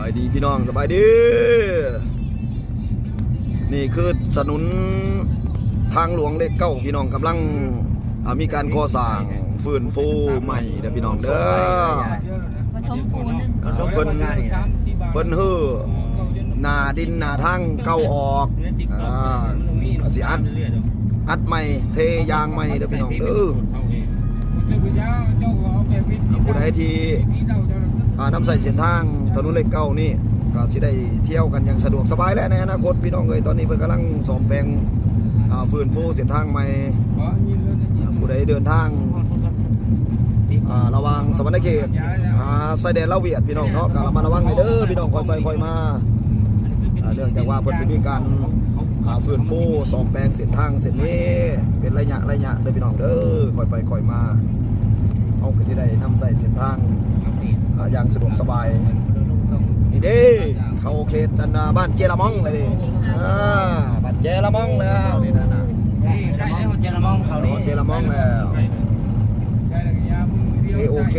ສະບາຍດີພີ່ນ້ອງ ສະບາຍດີ. ນີ້ຄືຖະໜົນທາງຫຼວງເລກເກົ້າ ພີ່ນ້ອງ ກຳລັງ ອ່າ ມີການກໍ່ສ້າງຟື້ນຟູໃໝ່ເດີພີ່ນ້ອງເດີ. ປະສົມປູນ ອ່າ ເພິ່ນ ເພິ່ນຮື້ໜ້າດິນໜ້າທາງເກົ່າອອກ ອ່າ ກໍຊິອັດ ອັດໃໝ່ ເທຢາງໃໝ່ເດີພີ່ນ້ອງເດີ. ຜູ້ໃດທີ່ ອ່າ ນຳໃຊ້ເສັ້ນທາງຖະໜົນເລກເກົ້ານີ້ ກໍຊິໄດ້ທ່ຽວກັນຢ່າງສະດວກສະບາຍແຫຼະໃນອະນາຄົດພີ່ນ້ອງເອີຍ. ຕອນນີ້ເພິ່ນກຳລັງສ້ອມແປງ ອ່າ ຟື້ນຟູເສັ້ນທາງໃໝ່. ຜູ້ໃດເດີນທາງ ອ່າ ລະຫວ່າງສະຫວັນນະເຂດ ຫາຊາຍແດນລາວຫວຽດພີ່ນ້ອງເນາະ ກໍລະມັດລະວັງແດ່ເດີພີ່ນ້ອງ ຄ່ອຍໄປຄ່ອຍມາ. ອ່າ ເນື່ອງຈາກວ່າເພິ່ນຊິມີການ ອ່າ ຟື້ນຟູສ້ອມແປງເສັ້ນທາງເສັ້ນນີ້ເປັນໄລຍະໄລຍະເດີພີ່ນ້ອງເດີ. ຄ່ອຍໄປຄ່ອຍມາ ເຮົາກໍຊິໄດ້ນຳໃຊ້ເສັ້ນທາງ ອ່າ ຢ່າງສະດວກສະບາຍນີ້ເດ້. ເຂົ້າເຂດອັນນ່າ ບ້ານເຈລະມອງເລີຍເດ້. ອ່າ ບ້ານເຈລະມອງແລ້ວນີ້ນະ ໃກ້ແລ້ວ ເຈລະມອງເຂົ້ານີ້ ເຈລະມອງແລ້ວ. ໂອເຄ